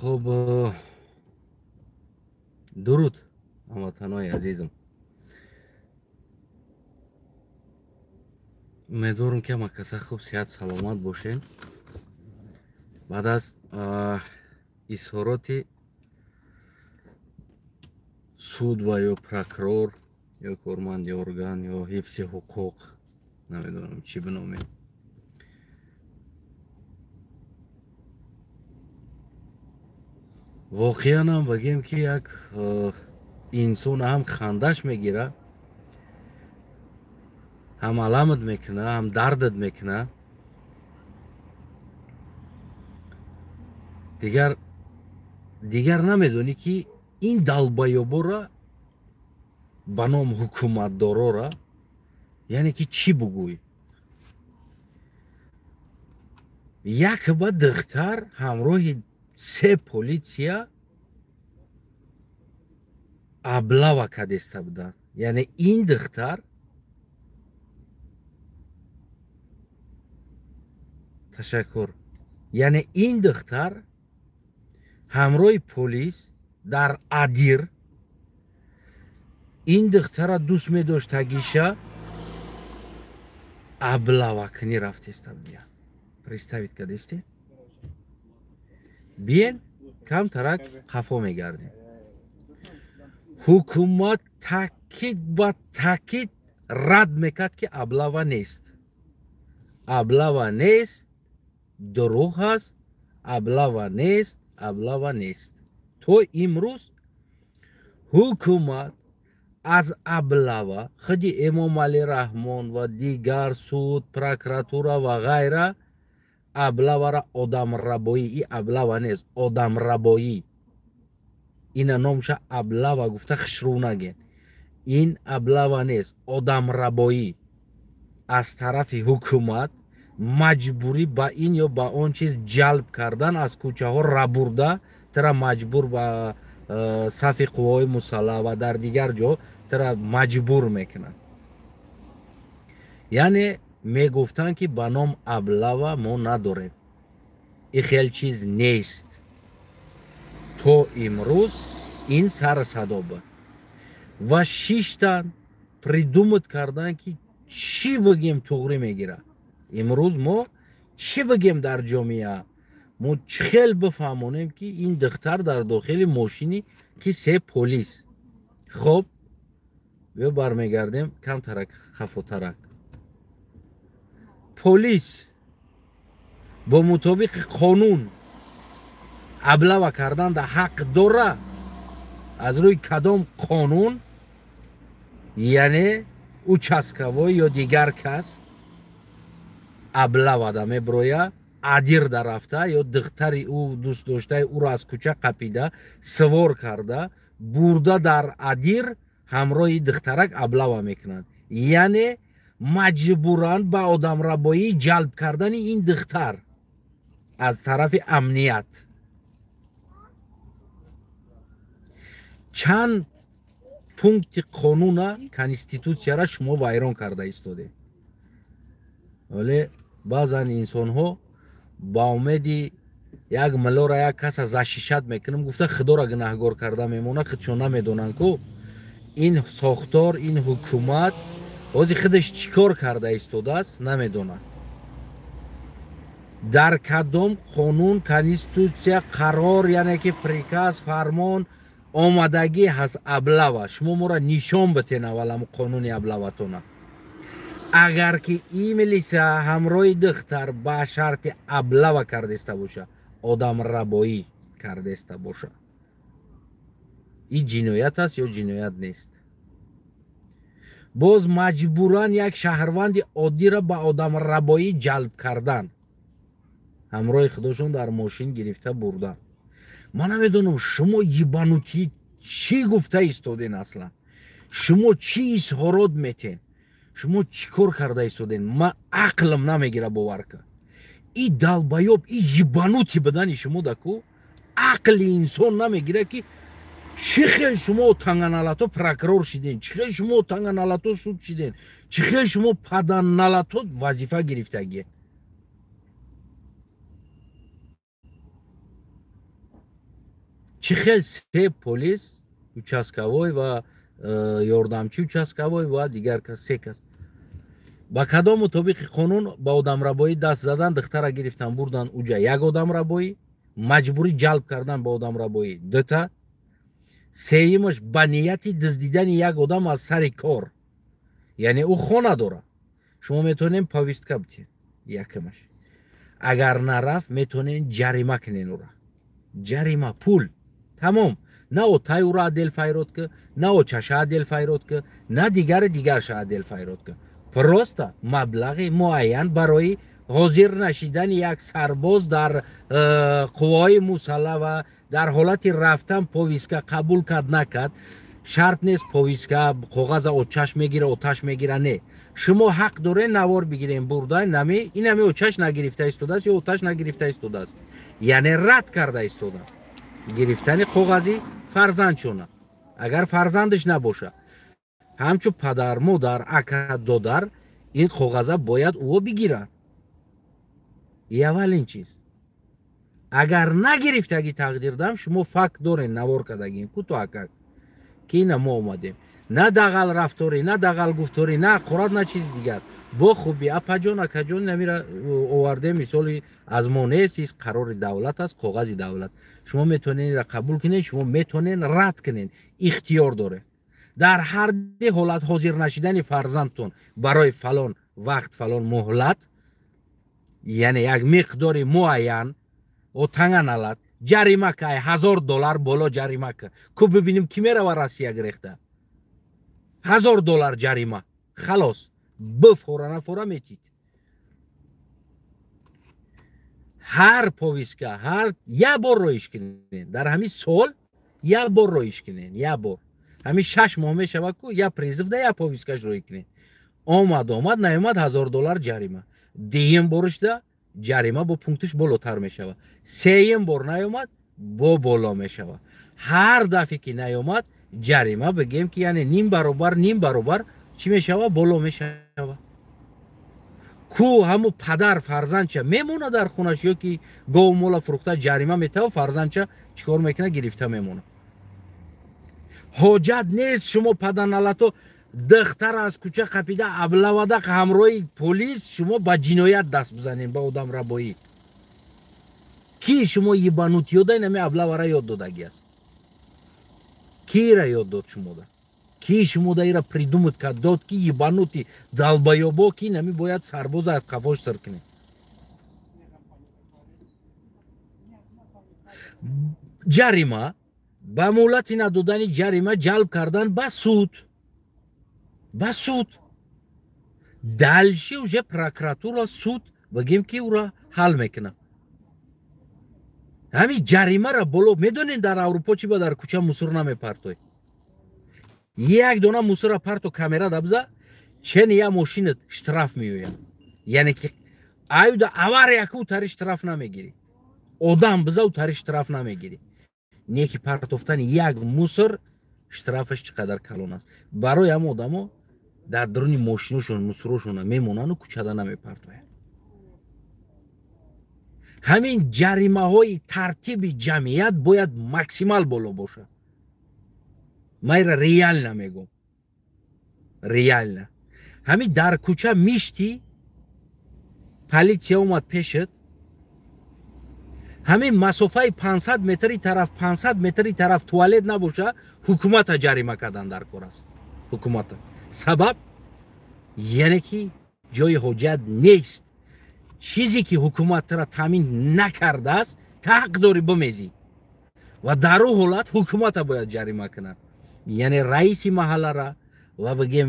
Хуб, дуруд ҳамватанои азизам. Умедворам, ки ҳама каса хуб, сиҳат, саломат бошед. Баъд аз изҳороти суд ва ё прокурор ё корманди орган ё ҳифзи ҳуқуқ, намедонам чӣ биномем, воқеан ҳам бигем, ки як инсон ҳам хандаш мегира, ҳам аламат мекуна, ҳам дардат мекуна. Дигар намедонӣ, ки ин далбаёбора ба ном ҳукуматдорора, яъне ки чӣ бугӯй. Як ба духтар ҳамроҳи се полиция облава кадеста буданд. Яъне ин духтар, ташаккур, яъне ин духтар ҳамроҳи полис дар адир ин духтара дӯст медоштагиша облавакунӣ рафтеста будия. Представить кардесте? Биен, камтарак қафо мегардем. Ҳукумат таъкид ба таъкид рад мекард, ки облава нест, облава нест, дурӯғ аст, облава нест, облава нест. То имрӯз ҳукумат аз облава, худи Эмомалӣ Раҳмон ва дигар суд, прокуратура ва ғайра, облавара одамрабоӣ, и облава нест, одамрабоӣ, ина номша облава гуфта хушрӯ наген, ин облава нест, одамрабоӣ аз тарафи ҳукумат, маҷбурӣ ба ин ё ба он чиз ҷалб кардан, аз кӯчаҳо рабурда тара маҷбур ба сафи қувваҳои мусаллаҳ ва дар дигар ҷо тара маҷбур мекунанд. Яъне мегуфтанд, ки ба ном облава мо надорем, и хел чиз нест. То имрӯз ин сар садо буд ва шиштан придумать кардан, ки чӣ бигем туғрӣ мегирад. Имрӯз мо чӣ бигем дар ҷомеа, мо чӣ хел бифаҳмонем, ки ин духтар дар дохили мошини ки се полис. Хоб, биё бармегардем камтарак хафотарак. Полис бо мутобиқи қонун облава кардан да ҳақ дора? Аз рӯи кадом қонун, яъне участковой ё дигар кас облавада меброя, адир да рафта ё духтари ӯ, дӯстдоштаи ӯро аз кӯча қапида, сувор карда бурда, дар адир ҳамроҳи духтарак облава мекунанд? Яъне маҷбуран ба одамрабоӣ ҷалб кардани ин духтар аз тарафи амният. Чанд пункти қонуна, конститутсияра шумо вайрон карда истодед. Вале баъзан инсонҳо ба умеди як милора як каса защищать мекунам гуфта, худоро гунаҳгор карда мемонад. Худшон намедонанд, ку ин сохтор, ин ҳукумат ҳозир худаш чӣ кор карда истодааст, намедонад. Дар кадом қонун, конститутсия, қарор, яъне ки приказ, фармон омадагӣ ҳаст облава? Шумо моро нишон битен аввал ҳамн қонуни облаватона. Агар ки и милиса ҳамроҳи духтар ба шарти облава кардеста боша, одамрабоӣ кардеста боша, и ҷиноят аст ё ҷиноят нест? Боз маҷбуран як шаҳрванди оддиро ба одамрабоӣ ҷалб кардан, ҳамроҳи худошон дар мошин гирифта бурдан. Ман намедонам, шумо ебанутый чӣ гуфта истоден, аслан шумо чӣ изҳорот метен, шумо чӣ кор карда истоден? Ман ақлам намегира, бовар ка. И долбоёб, и ебанутый будани шумо даку ақли инсон намегира, ки чӣ хел шумо танганалато прокурор шиден, чӣ хел шумо танганалато суд шиден, чӣ хел шумо паданалато вазифа гирифтагӣ. Чӣ хел се полис, участковой ва ёрдамчи участковой ва дигар кас, се кас ба кадом мутобиқи қонун ба одамрабоӣ даст задан, духтара гирифтан, бурдан уҷа як одамрабоӣ, маҷбурӣ ҷалб кардан ба одамрабоӣ дута, сеюмаш ба нияти дуздидани як одам аз сари кор, яъне ӯ хона дорад. Шумо метавонем повестка битед, якумаш. Агар нарафт, метавонем ҷарима кунен ӯра, ҷарима пул, тамом. На отай ӯро отдел файрод ки, на очаша отдел файрод ки, на дигари дигарша отдел файрод ки, просто маблағи муайян барои ҳозир нашидани як сарбоз дар қувваҳои мусаллаҳ ва дар ҳолати рафтан повестка қабул кард, накард, шарт нест. Повестка коғаза отчаш мегира, оташ мегира, не, шумо ҳақ доред навор бигирем, бурда нами инами очаш нагирифта истодааст ё оташ нагирифта истодааст, яъне рад карда истода гирифтани коғази фарзандшона. Агар фарзандаш набоша, ҳамчун падар, модар, ака, додар ин коғаза бояд ӯ бигирад. И аввалин чиз. Агар нагирифтаги тақдирдам, шумо факт доред, навор кардагим кӯтоҳакак, ки ина мо омадем, на дағал рафторӣ, на дағал гуфторӣ, на ҳақорат, на чизи дигар, бо хубӣ, апаҷон, акаҷон, намира овардем, мисоли аз мо нест, ис қарори давлат аст, коғази давлат, шумо метавонед инра қабул кунед, шумо метавонед рад кунед, ихтиёр доред. Дар ҳар ди ҳолат ҳозир нашидани фарзандтон барои фалон вақт, фалон муҳлат, яъне як миқдори муайян, о танга налад, ҷарима кай, $1000 боло ҷарима ка, ку бибинем, ки мерава Россия гирехта. $1000 ҷарима, халос, бифора нафора метид. Ҳар повестка ҳар як бор роиш кунед дар ҳамин сол, як бор роиш кунед, як бор, ҳамин 6 моҳ мешавад ку, як призыв да як повесткаш роӣ кунед, омад омад, наомад, $1000 ҷарима. Дуюм боришда ҷарима бо пунктиш болотар мешавад, сеюм бор наомад, бо боло мешавад. Ҳар дафъе ки наомад, ҷарима бигем ки яъне ним баробар, ним баробар чӣ мешавад, боло мешавад. Ку ҳамун падар фарзандча мемонад дар хонаш ё ки гову мола фурӯхта ҷарима метава, фарзандча чӣ кор мекунад, гирифта мемонад. Ҳоҷат нест шумо паданалато духтар аз кӯча қапида аблавада ҳамроҳи полис шумо ба ҷиноят даст бизанед, ба одамрабоӣ. Ки шумо ебанутый ёда инами аблавара ёд додагӣ аст? Кира ёд дод шумода? Ки шумода ира придумать кард, дод, ки ебанутый долбоёб о, ки инами бояд сарбоза аз қафош сир кунед? Ҷарима, ба муҳлати надодани ҷарима ҷалб кардан ба суд, ба суд, дальше уже прокуратура, суд, бигем ки ӯро ҳал мекунад. Ҳамин ҷаримара боло. Медонед, дар Аврупо чӣ ба дар кӯча мусор намепартой? Як дона мусора парто, камера дабза, чени я мошинат штраф меояд, яъне ки аюда авария ку тари штраф намегирӣ, одам биза тари штраф намегирӣ, не ки партофтани як мусор штрафаш чӣ қадар калон аст. Барои ҳама одамо дар дуруни мошиношон мусорошона мемонану кӯчада намепартоянд. Ҳамин ҷаримаҳои тартиби ҷамъият бояд максимал боло бошад. Ман ира реально мегӯм, реально. Ҳамин дар кӯча мишти, полиция омад пешат, ҳамин масофаи 500 метри тараф, 500 метри тараф туалет набоша, ҳукумата ҷарима кардан дар кор аст, ҳукумата. Сабаб, яъне ки ҷои ҳоҷат нест. Чизе ки ҳукуматра таъмин накардааст, та ҳақ дорӣ бимезӣ, ва дар ӯ ҳолат ҳукумата бояд ҷарима кунад, яъне раиси маҳаллара ва бигем.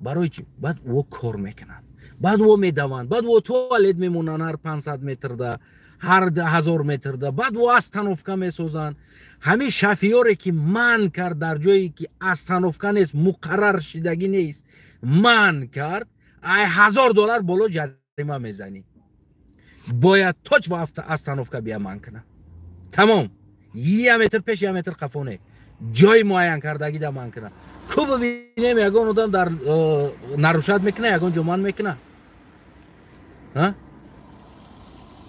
Барои чи? Баъд ӯ кор мекунанд, баъд ӯ медаванд, баъд ӯ туалет мемонанд ҳар 500 метрда, ҳар 1000 метрда, баъд ӯ остановка месозанд. Ҳамин шофёре ки манъ кард дар ҷое ки остановка нест, муқаррар шидагӣ нест, манъ кард, ай $1000 боло ҷарима мезанӣ. Бояд точно остановка бия манъ кунад, тамом, як метр пеш, як метр қафо не, ҷои муайян кардагида манъ кунад. Ку бибинем, ягон одам дар нарушать мекуна, ягон ҷо манъ мекуна,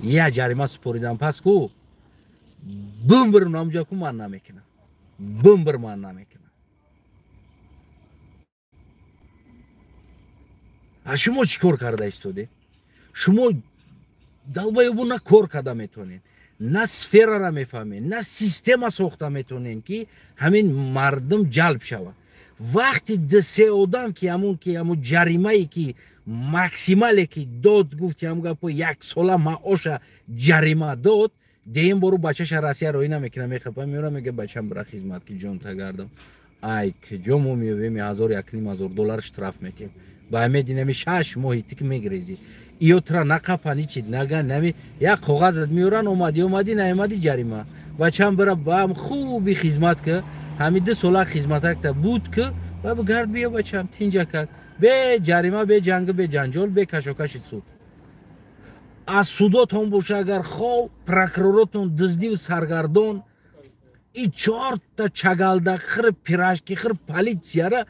як ҷарима супоридан пас ку Бумбир намҷа ку ман намекунам. Бумбир ман намекунам. А шумо чӣ кор карда истоде? Шумо долбоёбу на кор карда метавонед, на сферара мефаҳмед, на система сохта метавонед, ки ҳамин мардум ҷалб шавад. Вақти ду-се одам ки ҳамун ки ҳамун ҷаримае ки максимале ки дод, гуфти ҳамун гапо як сола маоша ҷарима дод, деем бору бачаша Россия роӣ намекунад, мехапа меёра, мега бачам бира хизмат ки ҷон тагардам. Ай куҷо мо меёвем 1000-1500 доллар штраф мекунем. Ба мединами 6 моҳи тик мегрезӣ. Иё тра нақапани чи нага нами як коғазат меёран, омадӣ омадӣ наомадӣ ҷарима. Бачам бира баам хуби хизмат ки ҳами 2 сола хизматакта буд ки ба бигард биё бачам тинҷа кард. Бе ҷарима, бе ҷанг, бе ҷанҷол, бе кашокаши суд. Аз судотон боша агар хов, прокуроротон дуздиву саргардон, и 4та чагалда хир пирашки хир полицияра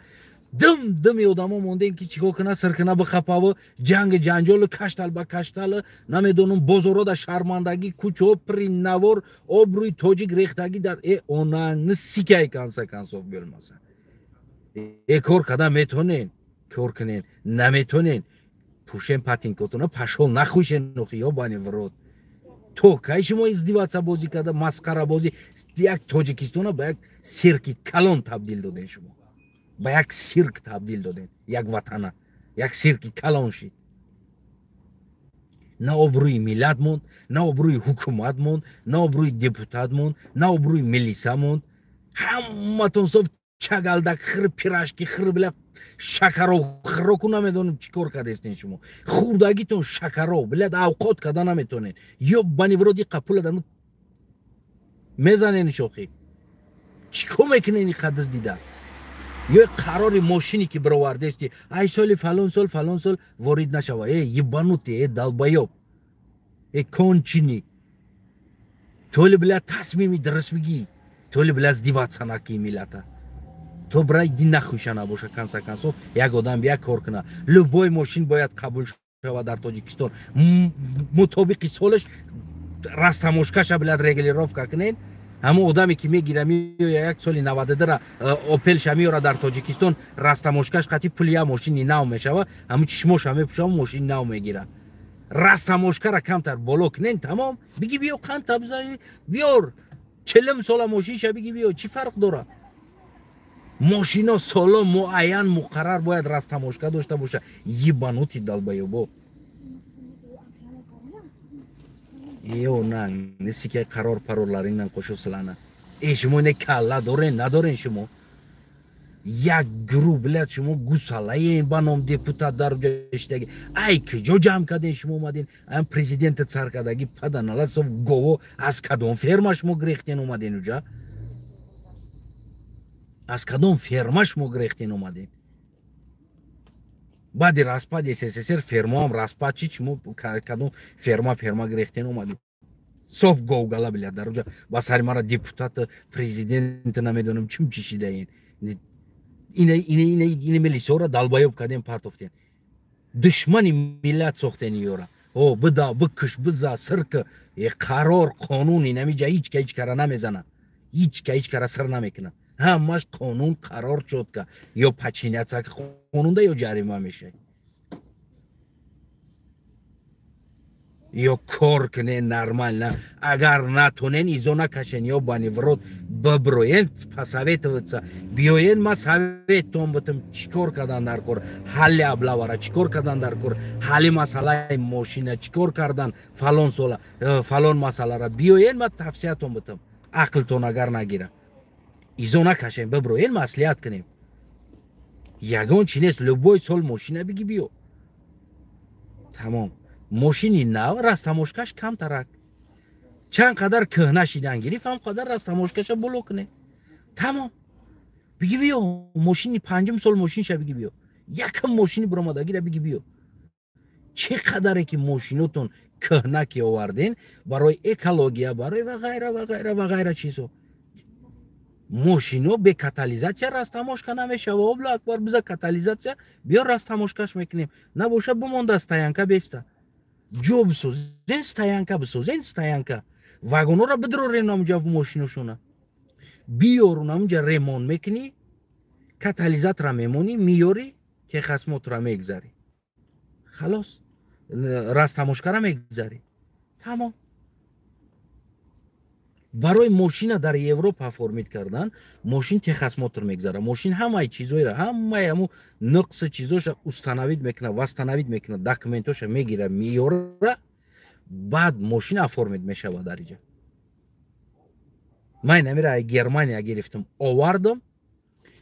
дым дыми одамо мондем ки чико кина сир кина бихапаву ҷанги ҷанҷолу каштал ба каштал намедонам бозорода шармандагӣ кӯчаҳо пири навор обрӯи тоҷик рехтагӣ дар онангни сикай канса кансов белмаса. Кор када метонен, кор кунен, наметонен пӯшен патинкотона пашол нахӯшен охи ёбани в рот. То кай шумо издиваться бозӣ карда масқара бозӣ як Тоҷикистона ба як сирки калон табдил доден шумо. Ба як сирк табдил доден, як ватана, як сирки калон шид. На обрӯи миллат монд, на обрӯи ҳукумат монд, на обрӯи депутат монд, на обрӯи милиса монд. Ҳаматон соф чагалдак хир пирашки хир била шакаров хироку намедонам чӣ кор кардестен шумо. Хурдагитон шакаров билад авқот карда наметонед. Ё банивроди қапула дар мезанен шохи. Чӣ кор мекунен ин қадис дида? Ё қарори мошине ки бировардести, ай соли фалон сол фалон сол ворид нашава. Э ебанутый, э долбоёб, э конченый. Толи бля тасмими дуруст бигӣ, толи бля издеваться накӣ миллата. То брай ди нахуша набоша конца концов як одам бия кор куна. Любой мошин бояд қабул шава дар Тоҷикистон. Мутобиқи солаш растамошкаша блядь регулировка кунед. Ҳамон одаме ки мегира меоя як соли 92-ра Опелша меёра дар Тоҷикистон, растамошкаш қати пули як мошини нав мешава, ҳамун чишмоша мепӯшава, мошини нав мегира. Растамошкара камтар боло кунен, тамом, биги биё қанта бизани, биёр 40 сола мошинша биги биё, чӣ фарқ дора? Мошино соло муайян муқаррар бояд растамошка дошта боша. Ебанутый долбоёбо. Ё на, несикай қарор парорларингдан қошуб силана. Шумо не калла дорен, надорен шумо. Як гурӯҳ блядь шумо гусалаен ба ном депутат дар ҷаштаги. Ай куҷо ҷамъ карден шумо омаден? Ам президента цар кардаги паданаласов гово аз кадом ферма шумо гирехтен омаден уҷа? Аз кадом ферма шумо гирехтен омаден? Баъди распади СССР фермаам распад чи шумо кадом ферма гирехтен омадед? Соф говгала блядь дар уҷа ба сари мара депутат президент намедонам чим чишидаен. Ина милисиёра долбоёб кардем партофтен. Душмани миллат сохтен ёра. О буда бикш биза сирк қарор қонун инамиҷа ҳеҷ ка ҳеҷ кара намезана. Ҳеҷ ка ҳеҷ кара сир намекунад. Ҳамаш қонун қарор чётко. Ё подчиняться қонунда ё ҷарима мешавӣ. Ё кор кунен нормально. Агар натонен изо накашен ё бани в рот биброен посоветоваться. Биёен ма советтон битам чӣ кор кардан дар кор, ҳалли аблавара чӣ кор кардан дар кор, ҳалли масъалаи мошина чӣ кор кардан фалон сола фалон масъалара биёен ма тавсиятон битам. Ақлтон агар нагира. Изо накашем, биброен маслиҳат кунем. Ягон чи нест, любой сол мошина биги биё. Тамом. Мошини нав растамошкаш камтарак. Чанд қадар кӯҳна шидан гирифт, ҳам қадар растамошкаша боло кунед. Тамом. Биги биё, мошини 5 сол мошинша биги биё. Якам мошини биромадагира биги биё. Чӣ қадаре ки мошинотон кӯҳна ки оварден барои экология, барои ва ғайра ва ғайра ва ғайра чизо. Мошино бе катализатсия растамошка намешава. Обла акбар биза катализатсия биё растамошкаш мекунем. Набоша бимонда стоянка беста. Ҷо бисозен, стоянка бисозен, стоянка. Вагонора бидрорен амуҷа мошиношона. Биёрун амуҷа ремонт мекунӣ, катализатора мемонӣ, миёрӣ, техосмотра мегзарӣ. Халос. Растамошкара мегзарӣ. Тамом. Барои мошина дар Европа оформить кардан, мошин техосмотр мегзара. Мошин ҳамаи чизоира, ҳамаи ҳаму нуқси чизоша установить мекуна, восстановить мекуна, документоша мегира, меёра, баъд мошин оформить мешава дар иҷа. Ман намира Германия гирифтам, овардам,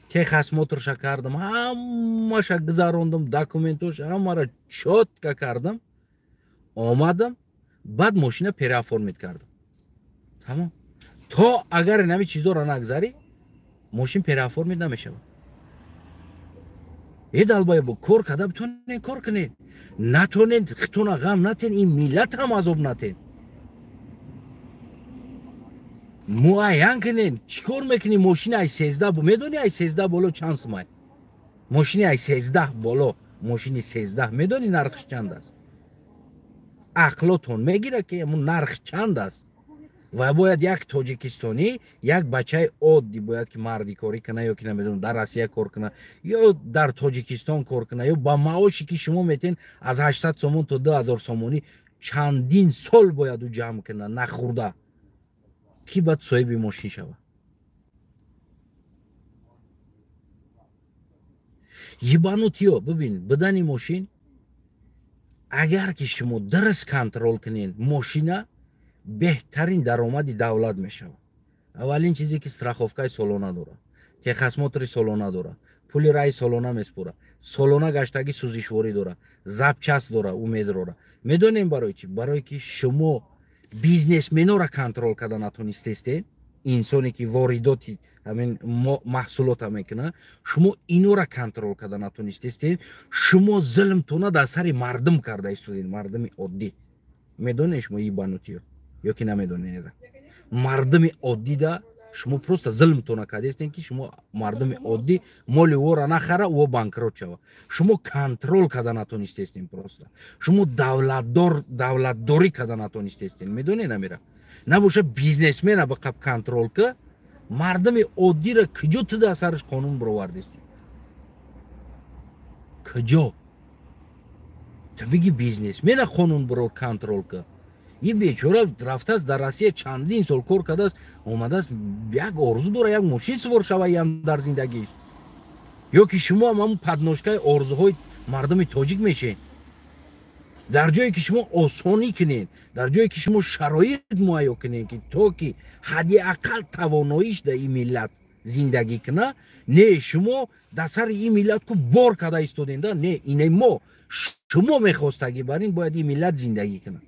техосмотрша кардам, ҳамаша гузарондам, документоша ҳамаро чётко кардам, омадам, баъд мошина переоформить кардам. Тамом. То агар инами чизоро нагзарӣ, мошин переоформить намешавад. Э долбоёбо, кор карда битонед, кор кунед. Натонед, хитона ғам натен, ин миллат ҳам азоб натен. Муайян кунед, чӣ кор мекунӣ? Мошини ай 13, медонӣ ай 13 боло чанд сумай? Мошини ай 13 боло, мошини 13 медонӣ нархш чанд аст? Ақлотон мегирад ки ҳамун нарх чанд аст? Ва бояд як тоҷикистонӣ, як бачаи оддӣ бояд ки мардикорӣ кунад, ё ки намедонам дар Россия кор кунад, ё дар Тоҷикистон кор кунад, ё ба маоше ки шумо метен аз 800 сомон то 2000 сомонӣ чандин сол бояд ӯ ҷамъ кунад нахӯрда, ки баъд соҳиби мошин шавад. Ебанутиё, бибин, бидани мошин, агар ки шумо дуруст контрол кунед мошина, беҳтарин даромади давлат мешавад. Аввалин чизе ки страховкаи солона дорад, техосмотри солона дорад, пули раи солона меспорад, солона гаштаги сӯзишворӣ дорад, запчасть дорад, умедрора. Медонем барои чӣ? Барое ки шумо бизнесменора контрол карда натонистестед, инсоне ки воридоти ҳамин маҳсулота мекунад, шумо инора контрол карда натонистестед, шумо зулмтона дар сари мардум карда истодед, мардуми оддӣ. Медонед шумо ебанутиё ё ки намедонед? Мардуми оддида шумо просто зулмтона кардестед, ки шумо мардуми оддӣ моли ӯро нахара, ӯ банкрот шава. Шумо контрол карда натонистестед просто. Шумо давлатдорӣ карда натонистестед. Медонед намира? Набоша бизнесмена ба қаб контрол ка, мардуми оддиро куҷо ту дар сараш қонун бировардестӣ? Куҷо? Ту биги бизнесмена қонун бирор контрол ка. Ин бечора рафтааст дар Россия чандин сол кор кардааст, омадааст, як орзу дора, як мошин сувор шава ям дар зиндагиш. Ё ки шумо ҳам ҳамун подножкаи орзуҳои мардуми тоҷик мешед. Дар ҷое ки шумо осонӣ кунед, дар ҷое ки шумо шароит муҳайё кунед, ки то ки ҳадди ақал тавоноиш дар ин миллат зиндагӣ кунад, не шумо дар сари ин миллат ку бор карда истодем, да? Не, ине мо шумо мехостагӣ бар ин бояд ин миллат зиндагӣ кунад.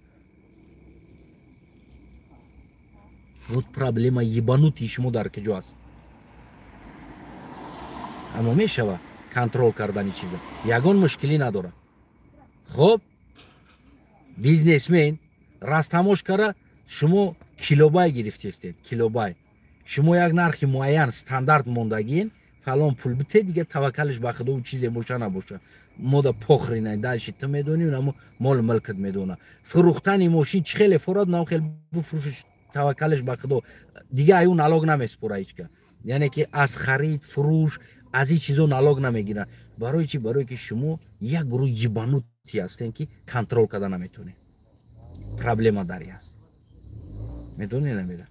Вот проблема ебанутии шумо дар куҷо аст? Аммо мешава контрол кардани чиза, ягон мушкилӣ надорад. Хоб, бизнесмен растамош кара, шумо килобай гирифтестед, килобай. Шумо як нархи муайян стандарт мондагин, фалон пул бите, дига таваккалиш ба худо, ӯ чизе боша набоша. Мода похрина, дальше ту медонӣ, намо мол милкат медона. Фурӯхтани мошин чӣ хеле форад, нам хеле буфурӯшиш, таваккалиш ба худо. Дига аю налог намеспора ҳечка. Яъне ки аз харид, фурӯш, аз ин чизо налог намегиранд. Барои чӣ? Барое ки шумо як гурӯҳ ебанути ҳастем, ки контрол карда наметонед. Проблема дар ин аст. Медонед намера?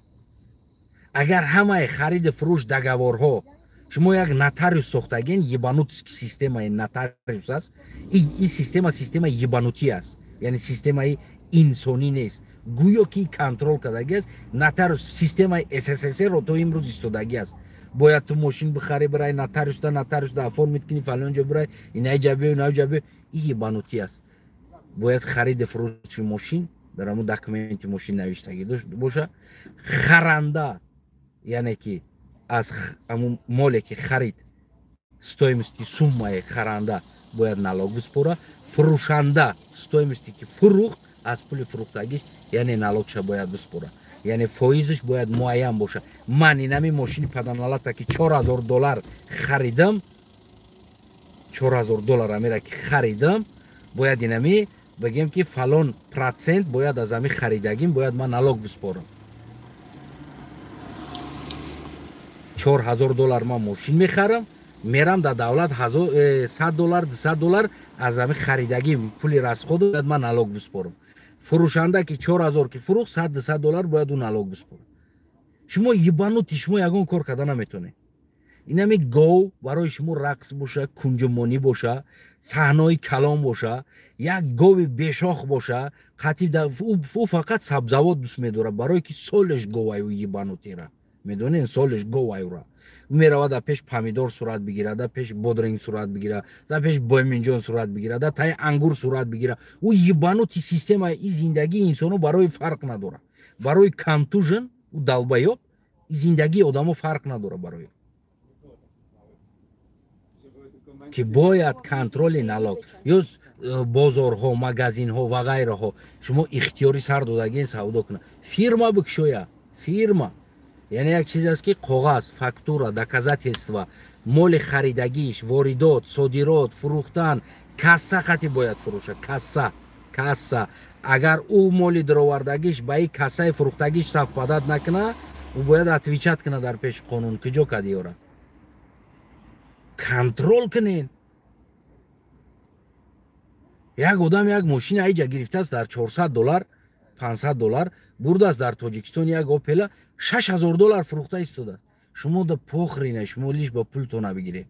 Агар ҳамаи хариду фурӯш договорҳо шумо як нотариус сохтагин, ебанутский системаи нотариус аст. Ин система системаи ебанутӣ аст. Яъне системаи инсонӣ нест. Гӯё ки контрол кардагӣ аст. Нотариус системаи СССР-ро то имрӯз истодагӣ аст. Бояд ту мошин бихарӣ, бирай нотариусда, нотариусда оформить кунӣ, фалон ҷо бирай, инаи ҷа биё, инаи ҷа биё. Ин ебанутӣ аст. Бояд хариду фурӯши мошин дар ҳамун документи мошин навиштагӣ боша. Харанда, яъне ки аз ҳамун моле ки харид, стоимости суммаи харанда бояд налог биспора, фурӯшанда стоимости ки фурӯхт аз пули фурӯхтагиш, яъне налогша бояд биспора. Яъне фоизш бояд муайян боша. Ман инами мошини паданалата ки $4000 харидам, $4000 амира ки харидам, бояд инами бигем ки фалон процент бояд аз ами харидагим бояд ман налог биспорам. $4000 ман мошин мехарам, мерам дар давлат $100, $200 аз ҳамин харидагӣ пули расход бояд ман налог биспорам. Фурӯшанда ки 4000 ки фурӯхт, $100-200 бояд ӯ налог биспорад. Шумо ебанутый, шумо ягон кор карда наметонед. Инами гов барои шумо рақс боша, кунҷумонӣ боша, саҳнаи калон боша, як гови бешох боша, қатиб ӯ фақат сабзавот дӯст медорад, барое ки солеш говай ӯ ебанутый ра. Медонед, солеш говай ӯра. Меравад дар пеш помидор сурат бигирад, дар пеш бодринг сурат бигирад, дар пеш бойминҷон сурат бигирад, дар таи ангур сурат бигирад. Ӯ ебанутый системаи и зиндагии инсоно барои фарқ надорад. Барои контужен, ӯ долбоёб, зиндагии одамо фарқ надорад барои. Ки бояд контроли налог ё бозорҳо, магазинҳо ва ғайраҳо шумо ихтиёри сар додагин савдо кунад. Фирма бикшоя, фирма. Яъне як чиз аст ки коғаз, фактура, доказательства, моли харидагиш, воридот, содирот, фурӯхтан, касса хати бояд фурӯша, касса, касса. Агар ӯ моли даровардагиш ба ин кассаи фурӯхтагиш совпадать накунад, ӯ бояд отвечать кунад дар пеши қонун, куҷо кади ёра. Контрол кунед. Як одам як мошина иҷа гирифтааст дар $400, $500, бурдааст дар Тоҷикистон як Опела $6000 фурӯхта истодааст. Шумо да похрена, шумо лиш ба пултона бигиред.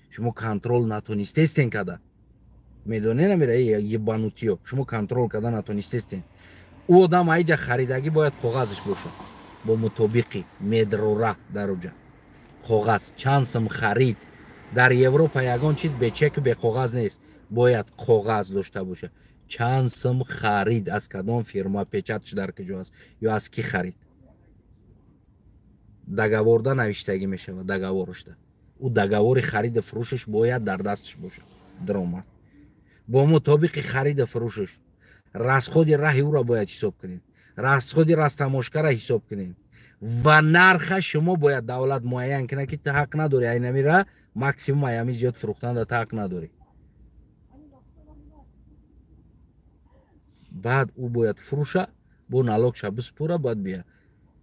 Шумо контрол натонистестен када. Медонед намера ебанутый ё, шумо контрол када натонистестен. Ӯ одам аиҷа харидагӣ бояд коғазш бошад бо мутобиқи медрора дар уҷа. Коғаз чанд сум харид. Дар Европа ягон чиз бе чеку бе коғаз нест. Бояд коғаз дошта бошад. Чанд сум харид, аз кадом фирма, печатш дар куҷо аст ё аз кӣ харид. Договорда навиштагӣ мешавад, договорушда. Ӯ договори хариду фурӯшаш бояд дар дасташ бошад. Даромад бо мутобиқи хариду фурӯшаш. Расходи раҳи ӯро бояд ҳисоб кунед, расходи растамошкара ҳисоб кунед ва нарха шумо бояд давлат муайян кунад, ки ту ҳақ надорӣ айнамира максимум аями зиёд фурӯхтан да ту ҳақ надорӣ. Баъд ӯ бояд фурӯша, бо налогша биспура, баъд бия.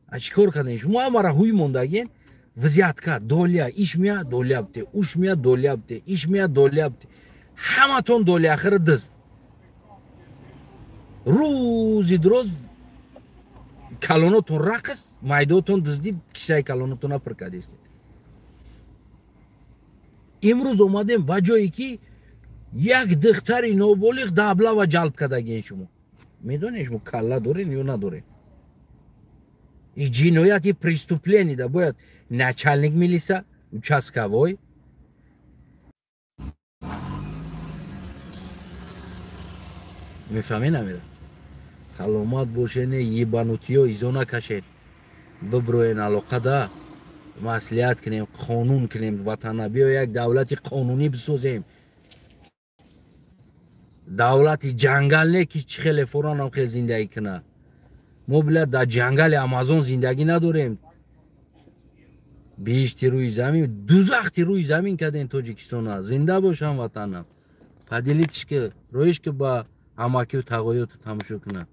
А чӣ кор кардем? Шумо ҳамара ҳуй мондагин, взятка, доля, иш мия доля бте, уш мия доля бте, иш мия доля бте. Ҳаматон доляхира дизд. Рӯзи дуроз калонотон рақс, майдотон диздӣ, кисаи калонотона пур кардистед. Имрӯз омадем ба ҷое ки як духтари ноболиғ даблава ҷалб кардагин шумо. Медонед шумо калла доред ё надоред? И ҷиноят, и преступление да бояд начальник милиса, участковой, мефаҳмед намера? Саломат бошед, ебанутый ё изо накашед. Биброен алоқада, маслиҳат кунем, қонун кунем ватана. Биё як давлати қонунӣ бисозем. Давлати ҷангал не ки чӣ хеле форанам хел зиндагӣ кунад. Мо билад дар ҷангали Амазон зиндагӣ надорем. Биҳишти рӯи замин, дузахти рӯи замин кардем Тоҷикистона. Зинда бош ҳамватанам. Поделитесь ки, роиш ки ба амакию тағоёту тамошо кунад.